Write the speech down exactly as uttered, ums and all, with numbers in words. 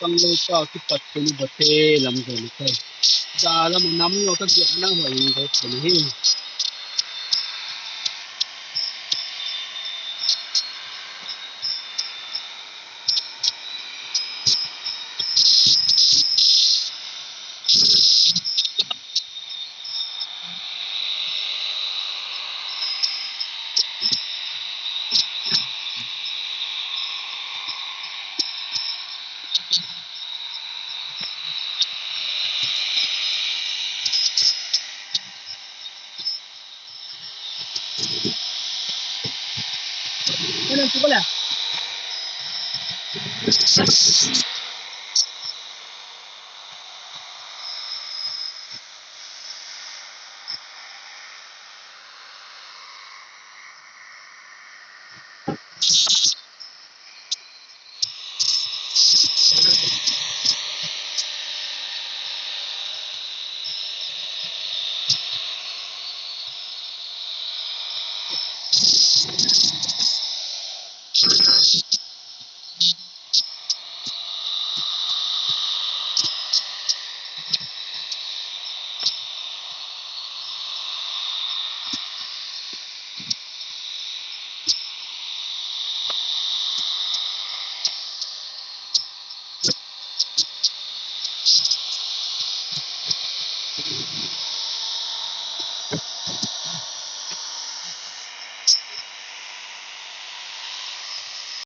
Pang le ka kipat ko ni bote lam de ni kai. Sa lam nam lo ka ki ana ho in de ko ni. Ano tu pala?